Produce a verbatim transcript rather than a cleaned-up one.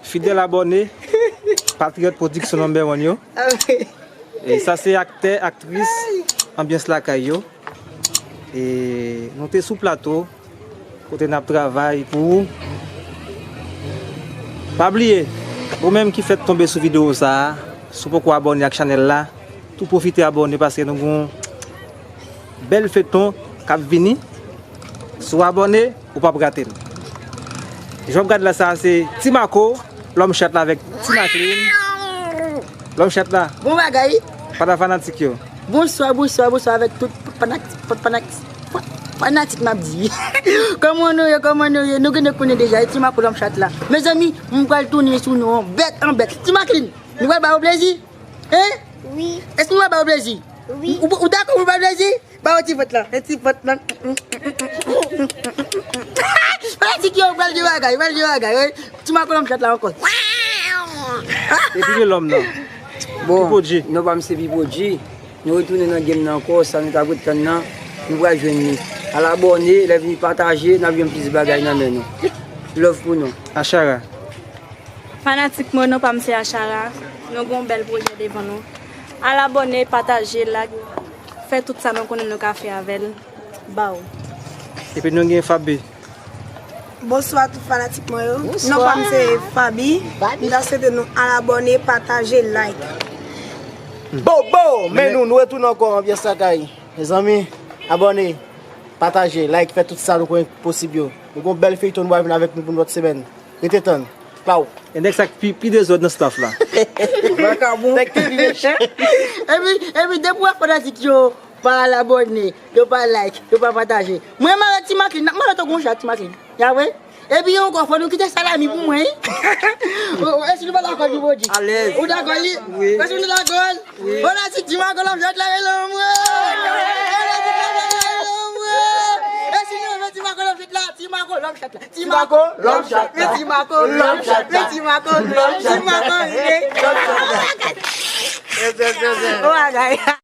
Fidèl abòne, Patriyòt Pwodiksyon number one yo. E sa se aktè, aktris, Anbyans Lakay yo. E nou te sou plato, kote n ap travay pou ou. Pa bliye, ou menm ki fèk tonbe sou videyo sa a, si w poko abòne ak chanèl la, tou pwofite abòne paske nou gen yon bèl feyton k ap vini. Si w abòne, ou p ap rate l. Jan w ap gade la sa a, se Ti Mako, lòm chat la avèk Ti Maklin. Lòm chat la. Bon bagay. Pale a fanatik yo. Bonswa, bonswa, bonswa avèk tout fanatik, fanatik, fanatik m ap di. Kòman nou ye, kòman nou ye? Nou gen konnen deja, e Ti Mako lòm chat la. Mezanmi, m pral tounen sou nou an bèt an bèt. Ti Maklin, nou pral ba yo plezi? Hein? Wi. Èske nou pral ba yo plezi? Wi. Ou, ou dakò pou ba yo plezi? Ba yo ti vant lan. E ti vant lan. Fanatik yo, pral gen bagay, pral gen bagay, wi. Ti Mako lòm chat la ankò. Epi gen lòm nan. Bon, Pipo G. Non pa m se Pipo G. Nou retounen nan game nan ankò, sa nou t ap ret tann nan, nou pral jwenn li. Al abòne, lè vini pataje, n ap jwenn plis bagay nan men nou. Love pou nou. Achara. Fanatik mwen, non pa m se Achara. Nou gen yon bèl pwojè devan nou. Al abòne, pataje, like, fè tout sa nou konnen nou ka fè avè l. Ba w. Epi nou gen Fabi. Bonswa tout fanatik mwen yo. Bonswa. Non pa m se Fabi. Fabi. M ta swete nou al abòne, pataje, like. Bobo! Men nou, nou retounen ankò, Anbyans Lakay. Mezanmi, abòne, pataje, like, fè tout sa nou konnen posib yo. Nou gen yon bèl feyton nou pral vin avèk nou pou lòt semèn. Rete tann. Klaw. E nèg sa k pi, pi dezòd nan staff la. Vakabon. Nèg ki pi mechan. Epi, epi depi w wè fanatik yo pa al abòne, yo pa like, yo pa pataje. Mwen m avèk Ti Maklin, n ap manje tankou yon chat, Ti Maklin. Ya vre? Epi ankò, fò nou kite salami pou mwen, wi. Èske nou pa dakò, Pipo G? Alèz. Ou dakò li? Wi. Èske nou dakò? Wi. Fanatik Ti Mako lòm chat la, rele mwen. Fanatik Ti Mako lòm chat la, rele mwen. Èske nou renmen Ti Mako lòm chat la? Ti Mako lòm chat la. Ti Mako lòm chat la. Ti Mako lòm chat la. Ti Mako lòm chat la. Ti Mako rive. Yes, yes, yes, yes. O bagay.